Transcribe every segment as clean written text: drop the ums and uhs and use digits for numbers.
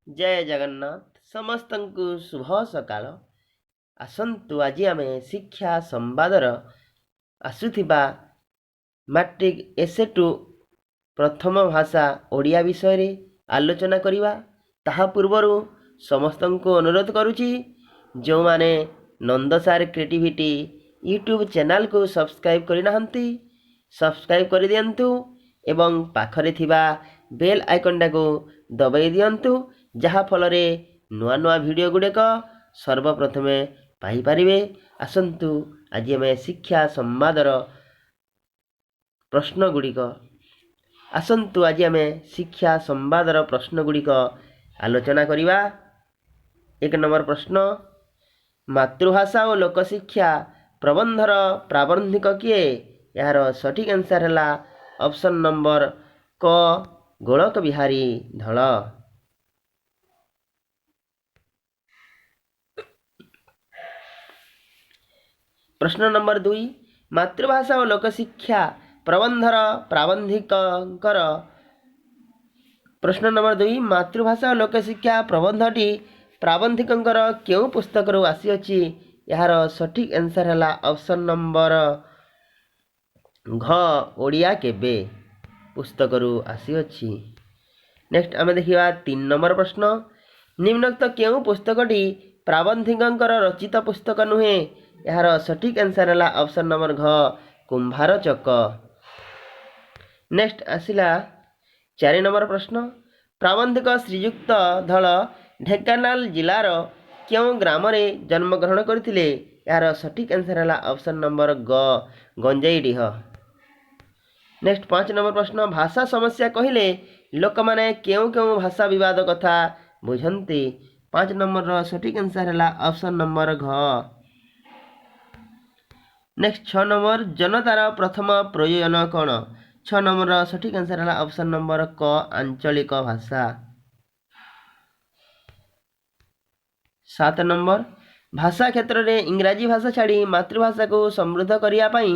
ଜୟ ଜଗନ୍ନାଥ। ସମସ୍ତଙ୍କୁ ଶୁଭ ସକାଳ। ଆସନ୍ତୁ, ଆଜି ଆମେ ଶିକ୍ଷା ସମ୍ବାଦର ଆସୁଥିବା ମାଟ୍ରିକ ଏସ୍ ଟୁ ପ୍ରଥମ ଭାଷା ଓଡ଼ିଆ ବିଷୟରେ ଆଲୋଚନା କରିବା। ତାହା ପୂର୍ବରୁ ସମସ୍ତଙ୍କୁ ଅନୁରୋଧ କରୁଛି, ଯେଉଁମାନେ ନନ୍ଦ ସାର୍ କ୍ରିଏଟିଭିଟି ୟୁଟ୍ୟୁବ୍ ଚ୍ୟାନେଲକୁ ସବସ୍କ୍ରାଇବ୍ କରିନାହାନ୍ତି, ସବସ୍କ୍ରାଇବ୍ କରିଦିଅନ୍ତୁ ଏବଂ ପାଖରେ ଥିବା ବେଲ୍ ଆଇକନ୍ଟାକୁ ଦବାଇ ଦିଅନ୍ତୁ, ଯାହାଫଳରେ ନୂଆ ନୂଆ ଭିଡ଼ିଓ ଗୁଡ଼ିକ ସର୍ବପ୍ରଥମେ ପାଇପାରିବେ। ଆସନ୍ତୁ, ଆଜି ଆମେ ଶିକ୍ଷା ସମ୍ବାଦର ପ୍ରଶ୍ନ ଗୁଡ଼ିକ ଆସନ୍ତୁ ଆଜି ଆମେ ଶିକ୍ଷା ସମ୍ବାଦର ପ୍ରଶ୍ନ ଗୁଡ଼ିକ ଆଲୋଚନା କରିବା। 1 ନମ୍ବର ପ୍ରଶ୍ନ, ମାତୃଭାଷା ଓ ଲୋକଶିକ୍ଷା ପ୍ରବନ୍ଧର ପ୍ରାବନ୍ଧିକ କିଏ? ଏହାର ସଠିକ୍ ଆନ୍ସର୍ ହେଲା ଅପସନ୍ ନମ୍ବର କ, ଗୋଳକ ବିହାରୀ ଧଳ। ପ୍ରଶ୍ନ ନମ୍ବର 2, ମାତୃଭାଷା ଓ ଲୋକଶିକ୍ଷା ପ୍ରବନ୍ଧର ପ୍ରାବନ୍ଧିକଙ୍କର ପ୍ରଶ୍ନ ନମ୍ବର 2, ମାତୃଭାଷା ଓ ଲୋକଶିକ୍ଷା ପ୍ରବନ୍ଧଟି ପ୍ରାବନ୍ଧିକଙ୍କର କେଉଁ ପୁସ୍ତକରୁ ଆସିଅଛି? ଏହାର ସଠିକ୍ ଆନ୍ସର୍ ହେଲା ଅପସନ୍ ନମ୍ବର ଘ, ଓଡ଼ିଆ କେବେ ପୁସ୍ତକରୁ ଆସିଅଛି। ନେକ୍ସଟ ଆମେ ଦେଖିବା 3 ନମ୍ବର ପ୍ରଶ୍ନ, ନିମ୍ନୋକ୍ତ କେଉଁ ପୁସ୍ତକଟି ପ୍ରାବନ୍ଧିକଙ୍କର ରଚିତ ପୁସ୍ତକ ନୁହେଁ? ଏହାର ସଠିକ୍ ଆନ୍ସର୍ ହେଲା ଅପସନ୍ ନମ୍ବର ଘ, କୁମ୍ଭାର ଚକ। ନେକ୍ସଟ ଆସିଲା 4 ନମ୍ବର ପ୍ରଶ୍ନ, ପ୍ରାବନ୍ଧିକ ଶ୍ରୀଯୁକ୍ତ ଧଳ ଢେଙ୍କାନାଳ ଜିଲ୍ଲାର କେଉଁ ଗ୍ରାମରେ ଜନ୍ମଗ୍ରହଣ କରିଥିଲେ? ଏହାର ସଠିକ୍ ଆନ୍ସର୍ ହେଲା ଅପସନ୍ ନମ୍ବର ଗ, ଗଞ୍ଜେଇଡିହ। ନେକ୍ସଟ 5 ନମ୍ବର ପ୍ରଶ୍ନ, ଭାଷା ସମସ୍ୟା କହିଲେ ଲୋକମାନେ କେଉଁ କେଉଁ ଭାଷା ବିବାଦ କଥା ବୁଝନ୍ତି? 5 ନମ୍ବରର ସଠିକ୍ ଆନ୍ସର୍ ହେଲା ଅପସନ୍ ନମ୍ବର ଘ। ନେକ୍ସଟ 6 ନମ୍ବର, ଜନତାର ପ୍ରଥମ ପ୍ରୟୋଜନ କ'ଣ? 6 ନମ୍ବରର ସଠିକ୍ ଆନ୍ସର୍ ହେଲା ଅପସନ୍ ନମ୍ବର କ, ଆଞ୍ଚଳିକ ଭାଷା। 7 ନମ୍ବର, ଭାଷା କ୍ଷେତ୍ରରେ ଇଂରାଜୀ ଭାଷା ଛାଡ଼ି ମାତୃଭାଷାକୁ ସମୃଦ୍ଧ କରିବା ପାଇଁ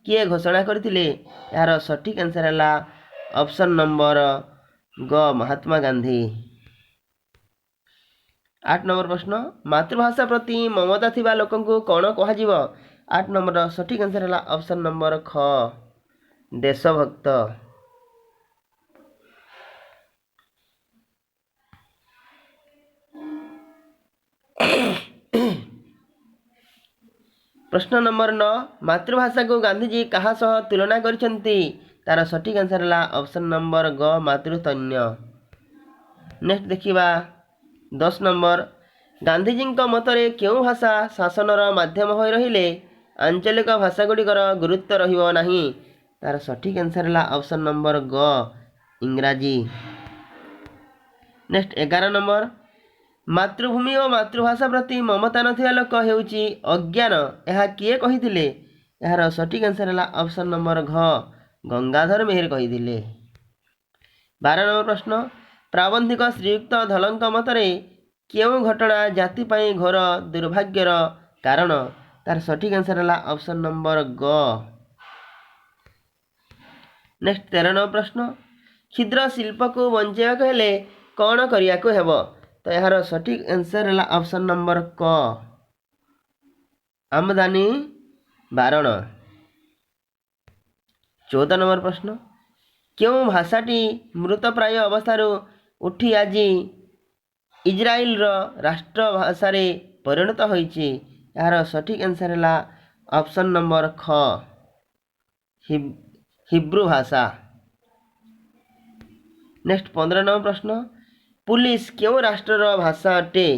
କିଏ ଘୋଷଣା କରିଥିଲେ? ଏହାର ସଠିକ୍ ଆନ୍ସର୍ ହେଲା ଅପସନ୍ ନମ୍ବର ଗ, ମହାତ୍ମା ଗାନ୍ଧୀ। 8 ନମ୍ବର ପ୍ରଶ୍ନ, ମାତୃଭାଷା ପ୍ରତି ମମତା ଥିବା ଲୋକଙ୍କୁ କ'ଣ କୁହାଯିବ? 8 ନମ୍ବରର ସଠିକ୍ ଆନ୍ସର୍ ହେଲା ଅପସନ୍ ନମ୍ବର ଖ, ଦେଶଭକ୍ତ। ପ୍ରଶ୍ନ ନମ୍ବର 9, ମାତୃଭାଷାକୁ ଗାନ୍ଧିଜୀ କାହା ସହ ତୁଳନା କରିଛନ୍ତି? ତାର ସଠିକ୍ ଆନ୍ସର୍ ହେଲା ଅପସନ୍ ନମ୍ବର ଗ, ମାତୃତନ୍ୟ। ନେକ୍ସଟ ଦେଖିବା 10 ନମ୍ବର, ଗାନ୍ଧିଜୀଙ୍କ ମତରେ କେଉଁ ଭାଷା ଶାସନର ମାଧ୍ୟମ ହୋଇ ରହିଲେ ଆଞ୍ଚଳିକ ଭାଷାଗୁଡ଼ିକର ଗୁରୁତ୍ୱ ରହିବ ନାହିଁ? ତାର ସଠିକ୍ ଆନ୍ସର୍ ହେଲା ଅପସନ୍ ନମ୍ବର ଗ, ଇଂରାଜୀ। ନେକ୍ସଟ 11 ନମ୍ବର, ମାତୃଭୂମି ଓ ମାତୃଭାଷା ପ୍ରତି ମମତା ନଥିବା ଲୋକ ହେଉଛି ଅଜ୍ଞାନ, ଏହା କିଏ କହିଥିଲେ? ଏହାର ସଠିକ୍ ଆନ୍ସର୍ ହେଲା ଅପସନ୍ ନମ୍ବର ଘ, ଗଙ୍ଗାଧର ମେହେର କହିଥିଲେ। 12 ନମ୍ବର ପ୍ରଶ୍ନ, ପ୍ରାବନ୍ଧିକ ଶ୍ରୀଯୁକ୍ତ ଧଳଙ୍କ ମତରେ କେଉଁ ଘଟଣା ଜାତି ପାଇଁ ଘୋର ଦୁର୍ଭାଗ୍ୟର କାରଣ? ତାର ସଠିକ୍ ଆନ୍ସର୍ ହେଲା ଅପସନ୍ ନମ୍ବର ଗ। ନେକ୍ସଟ 13 ନମ୍ବର ପ୍ରଶ୍ନ, କ୍ଷୁଦ୍ର ଶିଳ୍ପକୁ ବଞ୍ଚାଇବାକୁ ହେଲେ କ'ଣ କରିବାକୁ ହେବ? ତ ଏହାର ସଠିକ୍ ଆନ୍ସର୍ ହେଲା ଅପସନ୍ ନମ୍ବର କ, ଆମଦାନୀ ବାରଣ। 14 ନମ୍ବର ପ୍ରଶ୍ନ, କେଉଁ ଭାଷାଟି ମୃତପ୍ରାୟ ଅବସ୍ଥାରୁ ଉଠି ଆଜି ଇଜ୍ରାଇଲର ରାଷ୍ଟ୍ର ଭାଷାରେ ପରିଣତ ହୋଇଛି? ଏହାର ସଠିକ୍ ଆନ୍ସର୍ ହେଲା ଅପସନ୍ ନମ୍ବର ଖ, ହିବ୍ରୁ ଭାଷା। ନେକ୍ସଟ 15 ନମ୍ବର ପ୍ରଶ୍ନ, ପୁଲିସ କେଉଁ ରାଷ୍ଟ୍ରର ଭାଷା ଅଟେ?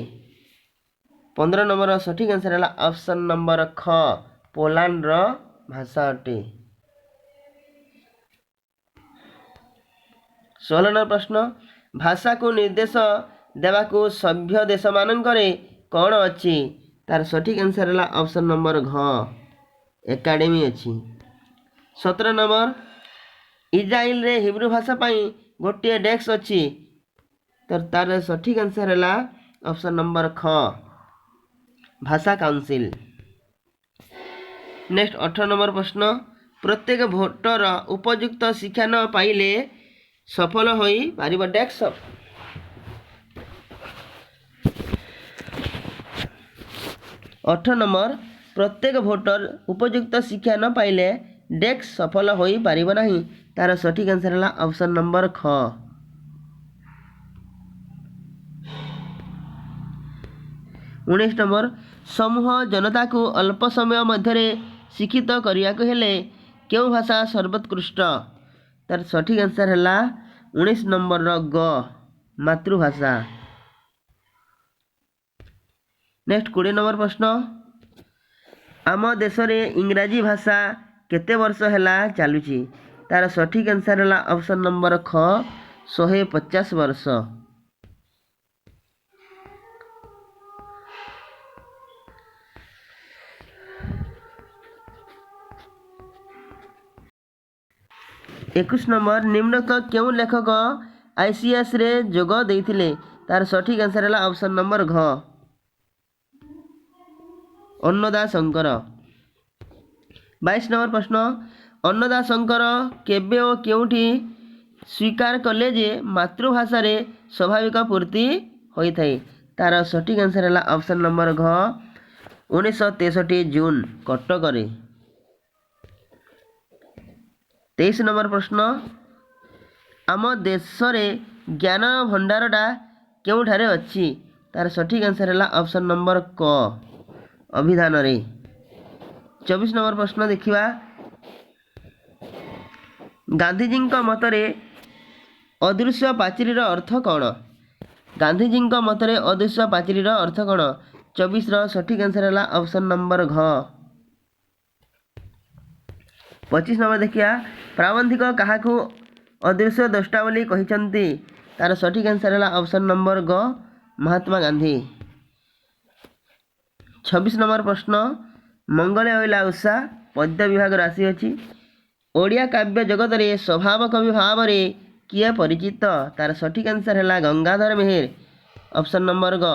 15 ନମ୍ବର ସଠିକ୍ ଆନ୍ସର୍ ହେଲା ଅପସନ୍ ନମ୍ବର ଖ, ପୋଲାଣ୍ଡର ଭାଷା ଅଟେ। 16 ନମ୍ବର ପ୍ରଶ୍ନ, ଭାଷାକୁ ନିର୍ଦ୍ଦେଶ ଦେବାକୁ ସଭ୍ୟ ଦେଶମାନଙ୍କରେ କ'ଣ ଅଛି? ତାର ସଠିକ୍ ଆନ୍ସର୍ ହେଲା ଅପସନ୍ ନମ୍ବର ଘ, ଏକାଡେମୀ ଅଛି। 17 ନମ୍ବର, ଇଜ୍ରାଇଲରେ ହିବ୍ରୁ ଭାଷା ପାଇଁ ଗୋଟିଏ ଡେସ୍କ ଅଛି। ତ ତାର ସଠିକ୍ ଆନ୍ସର୍ ହେଲା ଅପସନ୍ ନମ୍ବର ଖ, ଭାଷା କାଉନସିଲ୍। ନେକ୍ସଟ 18 ନମ୍ବର ପ୍ରଶ୍ନ, ପ୍ରତ୍ୟେକ ଭୋଟର ଉପଯୁକ୍ତ ଶିକ୍ଷା ନ ପାଇଲେ ସଫଳ ହୋଇପାରିବ ଡେସ୍କ। 18 ନମ୍ବର, ପ୍ରତ୍ୟେକ ଭୋଟର ଉପଯୁକ୍ତ ଶିକ୍ଷା ନ ପାଇଲେ ଡେସ୍କ ସଫଳ ହୋଇପାରିବ ନାହିଁ। ତାର ସଠିକ୍ ଆନ୍ସର୍ ହେଲା ଅପସନ୍ ନମ୍ବର ଖ। 19 ନମ୍ବର, ସମୂହ ଜନତାକୁ ଅଳ୍ପ ସମୟ ମଧ୍ୟରେ ଶିକ୍ଷିତ କରିବାକୁ ହେଲେ କେଉଁ ଭାଷା ସର୍ବୋତ୍କୃଷ୍ଟ? ତାର ସଠିକ୍ ଆନ୍ସର୍ ହେଲା 19 ନମ୍ବରର ଗ, ମାତୃଭାଷା। ନେକ୍ସଟ 20 ନମ୍ବର ପ୍ରଶ୍ନ, ଆମ ଦେଶରେ ଇଂରାଜୀ ଭାଷା କେତେ ବର୍ଷ ହେଲା ଚାଲୁଛି? ତାର ସଠିକ୍ ଆନ୍ସର୍ ହେଲା ଅପସନ୍ ନମ୍ବର ଖ, 150 ବର୍ଷ। 21 ନମ୍ବର, ନିମ୍ନୋକ୍ତ କେଉଁ ଲେଖକ ଆଇସିଏସ୍ରେ ଯୋଗ ଦେଇଥିଲେ? ତାର ସଠିକ୍ ଆନ୍ସର୍ ହେଲା ଅପସନ୍ ନମ୍ବର ଘ, ଅନ୍ନଦା ଶଙ୍କର। 22 ନମ୍ବର ପ୍ରଶ୍ନ, ଅନ୍ନଦା ଶଙ୍କର କେବେ ଓ କେଉଁଠି ସ୍ୱୀକାର କଲେ ଯେ ମାତୃଭାଷାରେ ସ୍ୱାଭାବିକ ପୂର୍ତ୍ତି ହୋଇଥାଏ? ତାର ସଠିକ୍ ଆନ୍ସର୍ ହେଲା ଅପସନ୍ ନମ୍ବର ଘ, 1963 ଜୁନ୍, କଟକରେ। 23 ନମ୍ବର ପ୍ରଶ୍ନ, ଆମ ଦେଶରେ ଜ୍ଞାନ ଭଣ୍ଡାରଟା କେଉଁଠାରେ ଅଛି? ତାର ସଠିକ୍ ଆନ୍ସର୍ ହେଲା ଅପସନ୍ ନମ୍ବର କ, ଅଭିଧାନରେ। 24 ନମ୍ବର ପ୍ରଶ୍ନ ଦେଖିବା, ଗାନ୍ଧିଜୀଙ୍କ ମତରେ ଅଦୃଶ୍ୟ ପାଚେରୀର ଅର୍ଥ କ'ଣ? ଗାନ୍ଧିଜୀଙ୍କ ମତରେ ଅଦୃଶ୍ୟ ପାଚେରୀର ଅର୍ଥ କ'ଣ? 24ର ସଠିକ୍ ଆନ୍ସର୍ ହେଲା ଅପସନ୍ ନମ୍ବର ଘ। 25 ନମ୍ବର ଦେଖିବା, ପ୍ରାବନ୍ଧିକ କାହାକୁ ଅଦୃଶ୍ୟ ଦ୍ରଷ୍ଟା ବୋଲି କହିଛନ୍ତି? ତାର ସଠିକ୍ ଆନ୍ସର୍ ହେଲା ଅପସନ୍ ନମ୍ବର ଗ, ମହାତ୍ମା ଗାନ୍ଧୀ। 26 ନମ୍ବର ପ୍ରଶ୍ନ, ମଙ୍ଗଳେ ଅଇଲା ଉଷା ପଦ୍ୟ ବିଭାଗରୁ ଆସିଅଛି। ଓଡ଼ିଆ କାବ୍ୟ ଜଗତରେ ସ୍ୱଭାବ କବି ଭାବରେ କିଏ ପରିଚିତ? ତାର ସଠିକ୍ ଆନ୍ସର୍ ହେଲା ଗଙ୍ଗାଧର ମେହେର, ଅପସନ୍ ନମ୍ବର ଗ।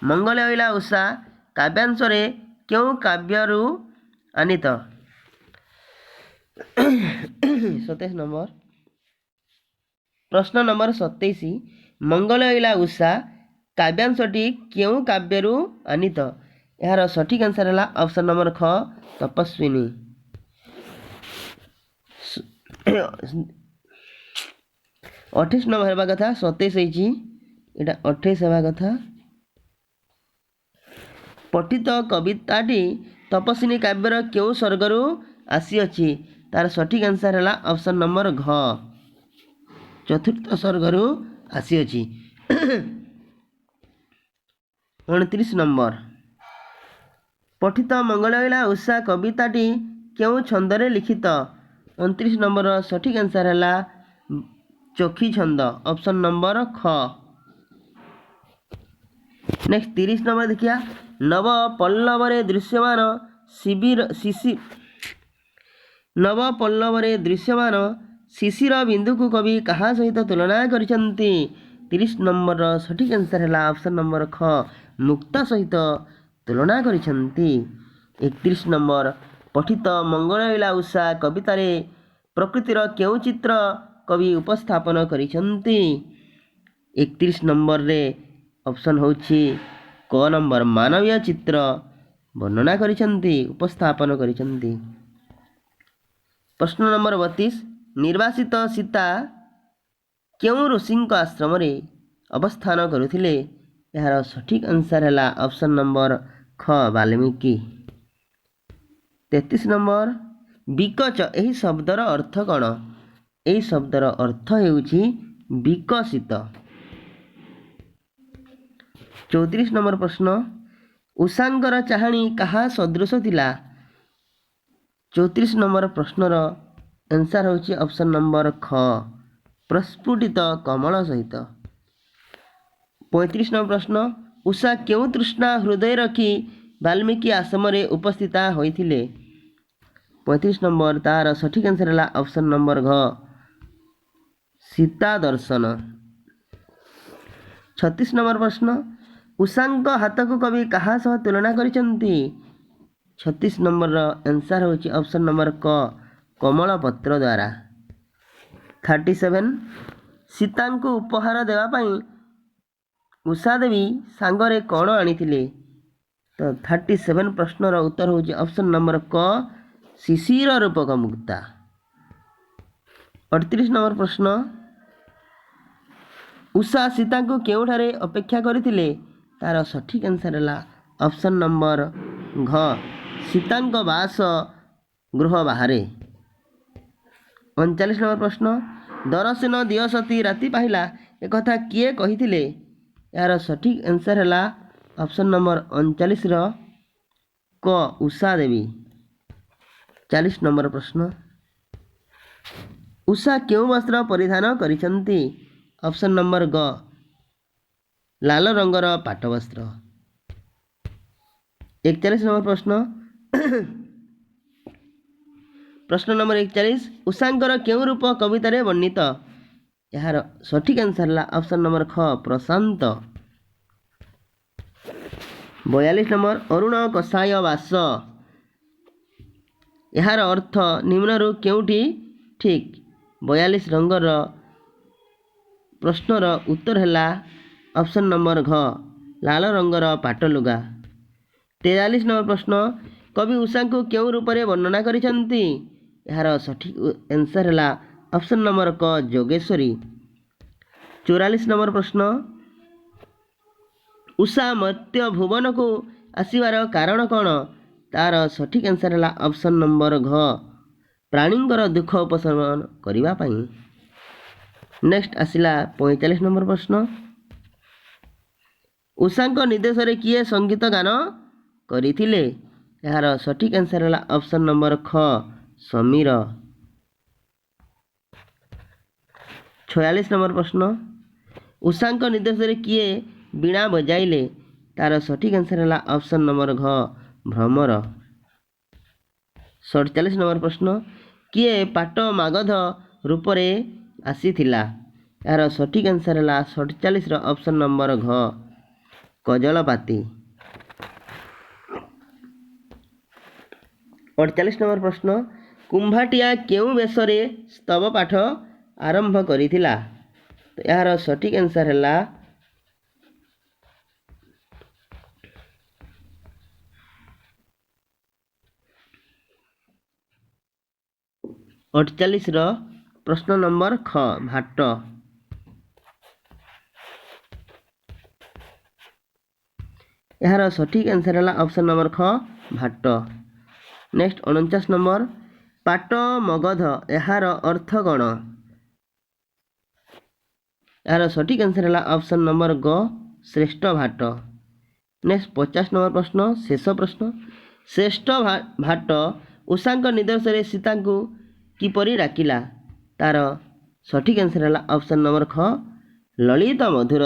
ମଙ୍ଗଳେ ଅଇଲା ଉଷା କାବ୍ୟାଂଶରେ କେଉଁ କାବ୍ୟରୁ ଆନିତ? 27 ନମ୍ବର ପ୍ରଶ୍ନ ନମ୍ବର 27, ମଙ୍ଗଳେ ଅଇଲା ଉଷା କାବ୍ୟାଂଶଟି କେଉଁ କାବ୍ୟରୁ ଆନିତ? ଏହାର ସଠିକ୍ ଆନ୍ସର୍ ହେଲା ଅପସନ୍ ନମ୍ବର ଖ, ତପସ୍ୱିନୀ। 28 ନମ୍ବର ହେବା କଥା, 27 ହେଇଛି, ଏଇଟା 28 ହେବା କଥା। ପଠିତ କବିତାଟି ତପସ୍ୱିନୀ କାବ୍ୟର କେଉଁ ସର୍ଗରୁ ଆସିଅଛି? ତାର ସଠିକ୍ ଆନ୍ସର୍ ହେଲା ଅପସନ୍ ନମ୍ବର ଘ, ଚତୁର୍ଥ ସର୍ଗରୁ ଆସିଅଛି। 29 ନମ୍ବର, ପଠିତ ମଙ୍ଗଳେ ଅଇଲା ଉଷା କବିତାଟି କେଉଁ ଛନ୍ଦରେ ଲିଖିତ? 29 ନମ୍ବର ସଠିକ୍ ଆନ୍ସର୍ ହେଲା ଚୋଖୀ ଛନ୍ଦ, ଅପସନ୍ ନମ୍ବର ଖ। ନେକ୍ସଟ 30 ନମ୍ବର ଦେଖିବା, ନବ ପଲ୍ଲବରେ ଦୃଶ୍ୟମାନ ଶିବିର ଶିଶି ନବ ପଲ୍ଲବରେ ଦୃଶ୍ୟମାନ ଶିଶିର ବିନ୍ଦୁକୁ କବି କାହା ସହିତ ତୁଳନା କରିଛନ୍ତି? 30 ନମ୍ବରର ସଠିକ୍ ଆନ୍ସର୍ ହେଲା ଅପସନ୍ ନମ୍ବର ଖ, ମୁକ୍ତା ସହିତ ତୁଳନା କରିଛନ୍ତି। 31 ନମ୍ବର, ପଠିତ ମଙ୍ଗଳେ ଅଇଲା ଉଷା କବିତାରେ ପ୍ରକୃତିର କେଉଁ ଚିତ୍ର କବି ଉପସ୍ଥାପନ କରିଛନ୍ତି? 31 ନମ୍ବରରେ ଅପସନ୍ ହେଉଛି କ ନମ୍ବର, ମାନବୀୟ ଚିତ୍ର ବର୍ଣ୍ଣନା କରିଛନ୍ତି, ଉପସ୍ଥାପନ କରିଛନ୍ତି। ପ୍ରଶ୍ନ ନମ୍ବର 32, ନିର୍ବାସିତ ସୀତା କେଉଁ ଋଷିଙ୍କ ଆଶ୍ରମରେ ଅବସ୍ଥାନ କରୁଥିଲେ? ଏହାର ସଠିକ୍ ଆନ୍ସର୍ ହେଲା ଅପସନ୍ ନମ୍ବର ଖ, ବାଲ୍ମୀକି। 33 ନମ୍ବର, ବିକଚ ଏହି ଶବ୍ଦର ଅର୍ଥ କ'ଣ? ଏହି ଶବ୍ଦର ଅର୍ଥ ହେଉଛି ବିକଶିତ। 34 ନମ୍ବର ପ୍ରଶ୍ନ, ଉଷାଙ୍କର ଚାହାଣୀ କାହା ସଦୃଶ ଥିଲା? 34 ନମ୍ବର ପ୍ରଶ୍ନର ଆନ୍ସର୍ ହେଉଛି ଅପସନ୍ ନମ୍ବର ଖ, ପ୍ରସ୍ଫୁଟିତ କମଳ ସହିତ। 35 ନମ୍ବର ପ୍ରଶ୍ନ, ଉଷା କେଉଁ ତୃଷ୍ଣା ହୃଦୟ ରଖି ବାଲ୍ମୀକି ଆଶ୍ରମରେ ଉପସ୍ଥିତା ହୋଇଥିଲେ? 35 ନମ୍ବର ତାର ସଠିକ୍ ଆନ୍ସର୍ ହେଲା ଅପସନ୍ ନମ୍ବର ଘ, ସୀତା ଦର୍ଶନ। 36 ନମ୍ବର ପ୍ରଶ୍ନ, ଉଷାଙ୍କ ହାତକୁ କବି କାହା ସହ ତୁଳନା କରିଛନ୍ତି? 36 ନମ୍ବରର ଆନ୍ସର୍ ହେଉଛି ଅପସନ୍ ନମ୍ବର କ, କମଳ ପତ୍ର ଦ୍ୱାରା। 37, ସୀତାଙ୍କୁ ଉପହାର ଦେବା ପାଇଁ ଉଷା ଦେବୀ ସାଙ୍ଗରେ କ'ଣ ଆଣିଥିଲେ? ତ 37 ପ୍ରଶ୍ନର ଉତ୍ତର ହେଉଛି ଅପସନ୍ ନମ୍ବର କ, ଶିଶିର ରୂପକ ମୁକ୍ତା। 38 ନମ୍ବର ପ୍ରଶ୍ନ, ଉଷା ସୀତାଙ୍କୁ କେଉଁଠାରେ ଅପେକ୍ଷା କରିଥିଲେ? ତାର ସଠିକ୍ ଆନ୍ସର୍ ହେଲା ଅପସନ୍ ନମ୍ବର ଘ, ସୀତାଙ୍କ ବାସ ଗୃହ ବାହାରେ। 39 ନମ୍ବର ପ୍ରଶ୍ନ, ଦରସିନ ଦିଅ ସତୀ ରାତି ପାହିଲା ଏକଥା କିଏ କହିଥିଲେ? ଏହାର ସଠିକ୍ ଆନ୍ସର୍ ହେଲା ଅପସନ୍ ନମ୍ବର 39ର କ, ଉଷା ଦେବୀ। 40 ନମ୍ବର ପ୍ରଶ୍ନ, ଉଷା କେଉଁ ବସ୍ତ୍ର ପରିଧାନ କରିଛନ୍ତି? ଅପସନ୍ ନମ୍ବର ଗ, ଲାଲ ରଙ୍ଗର ପାଟ ବସ୍ତ୍ର। 41 ନମ୍ବର ପ୍ରଶ୍ନ, ପ୍ରଶ୍ନ ନମ୍ବର 41, ଉଷାଙ୍କର କେଉଁ ରୂପ କବିତାରେ ବର୍ଣ୍ଣିତ? ଏହାର ସଠିକ୍ ଆନ୍ସର୍ ହେଲା ଅପସନ୍ ନମ୍ବର ଖ, ପ୍ରଶାନ୍ତ। 42 ନମ୍ବର, ଅରୁଣ କଷାୟ ବାସ ଏହାର ଅର୍ଥ ନିମ୍ନରୁ କେଉଁଠି ଠିକ୍? 42 ରଙ୍ଗର ପ୍ରଶ୍ନର ଉତ୍ତର ହେଲା ଅପସନ୍ ନମ୍ବର ଘ, ଲାଲ ରଙ୍ଗର ପାଟ ଲୁଗା। 43 ନମ୍ବର ପ୍ରଶ୍ନ, କବି ଉଷାଙ୍କୁ କେଉଁ ରୂପରେ ବର୍ଣ୍ଣନା କରିଛନ୍ତି? ଏହାର ସଠିକ୍ ଆନ୍ସର୍ ହେଲା ଅପସନ୍ ନମ୍ବର କ, ଯୋଗେଶ୍ୱରୀ। 44 ନମ୍ବର ପ୍ରଶ୍ନ, ଉଷା ମର୍ତ୍ତ୍ୟ ଭୁବନକୁ ଆସିବାର କାରଣ କ'ଣ? ତାର ସଠିକ୍ ଆନ୍ସର୍ ହେଲା ଅପସନ୍ ନମ୍ବର ଘ, ପ୍ରାଣୀଙ୍କର ଦୁଃଖ ଉପଶମନ କରିବା ପାଇଁ। ନେକ୍ସଟ ଆସିଲା 45 ନମ୍ବର ପ୍ରଶ୍ନ, ଉଷାଙ୍କ ନିର୍ଦ୍ଦେଶରେ କିଏ ସଙ୍ଗୀତ ଗାନ କରିଥିଲେ? ଏହାର ସଠିକ୍ ଆନ୍ସର୍ ହେଲା ଅପସନ୍ ନମ୍ବର ଖ, ସମୀର। 46 ନମ୍ବର ପ୍ରଶ୍ନ, ଉଷାଙ୍କ ନିର୍ଦ୍ଦେଶରେ କିଏ ବୀଣା ବଜାଇଲେ? ତାର ସଠିକ୍ ଆନ୍ସର୍ ହେଲା ଅପସନ୍ ନମ୍ବର ଘ, ଭ୍ରମର। 47 ନମ୍ବର ପ୍ରଶ୍ନ, କିଏ ପାଟ ମାଗଧ ରୂପରେ ଆସିଥିଲା? ଏହାର ସଠିକ୍ ଆନ୍ସର୍ ହେଲା 47ର ଅପସନ୍ ନମ୍ବର ଘ, କଜଳପାତି। 48 ନମ୍ବର ପ୍ରଶ୍ନ, କୁମ୍ଭାଟିଆ କେଉଁ ବେଶରେ ସ୍ତବ ପାଠ ଆରମ୍ଭ କରିଥିଲା? ଏହାର ସଠିକ୍ ଆନ୍ସର୍ ହେଲା 48ର ପ୍ରଶ୍ନ ନମ୍ବର ଖ, ଭାଟ। ଏହାର ସଠିକ୍ ଆନ୍ସର୍ ହେଲା ଅପସନ୍ ନମ୍ବର ଖ, ଭାଟ। ନେକ୍ସଟ 49 ନମ୍ବର, ପାଟ ମଗଧ ଏହାର ଅର୍ଥ କ'ଣ? ଏହାର ସଠିକ୍ ଆନ୍ସର୍ ହେଲା ଅପସନ୍ ନମ୍ବର ଗ, ଶ୍ରେଷ୍ଠ ଭାଟ। ନେକ୍ସଟ 50 ନମ୍ବର ପ୍ରଶ୍ନ, ଶେଷ ପ୍ରଶ୍ନ, ଶ୍ରେଷ୍ଠ ଭାଟ ଉଷାଙ୍କ ନିର୍ଦ୍ଦେଶରେ ସୀତାଙ୍କୁ କିପରି ଡାକିଲା? ତାର ସଠିକ୍ ଆନ୍ସର୍ ହେଲା ଅପସନ୍ ନମ୍ବର ଖ, ଲଳିତ ମଧୁର।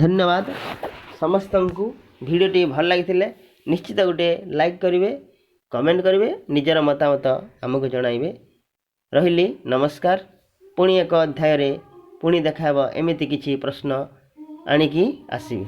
ଧନ୍ୟବାଦ ସମସ୍ତଙ୍କୁ। ଭିଡ଼ିଓଟି ଭଲ ଲାଗିଥିଲେ ନିଶ୍ଚିତ ଗୋଟେ ଲାଇକ୍ କରିବେ, କମେଣ୍ଟ କରିବେ, ନିଜର ମତାମତ ଆମକୁ ଜଣାଇବେ। ରହିଲି, ନମସ୍କାର। ପୁଣି ଏକ ଅଧ୍ୟାୟରେ ପୁଣି ଦେଖାହେବ, ଏମିତି କିଛି ପ୍ରଶ୍ନ ଆଣିକି ଆସିବି।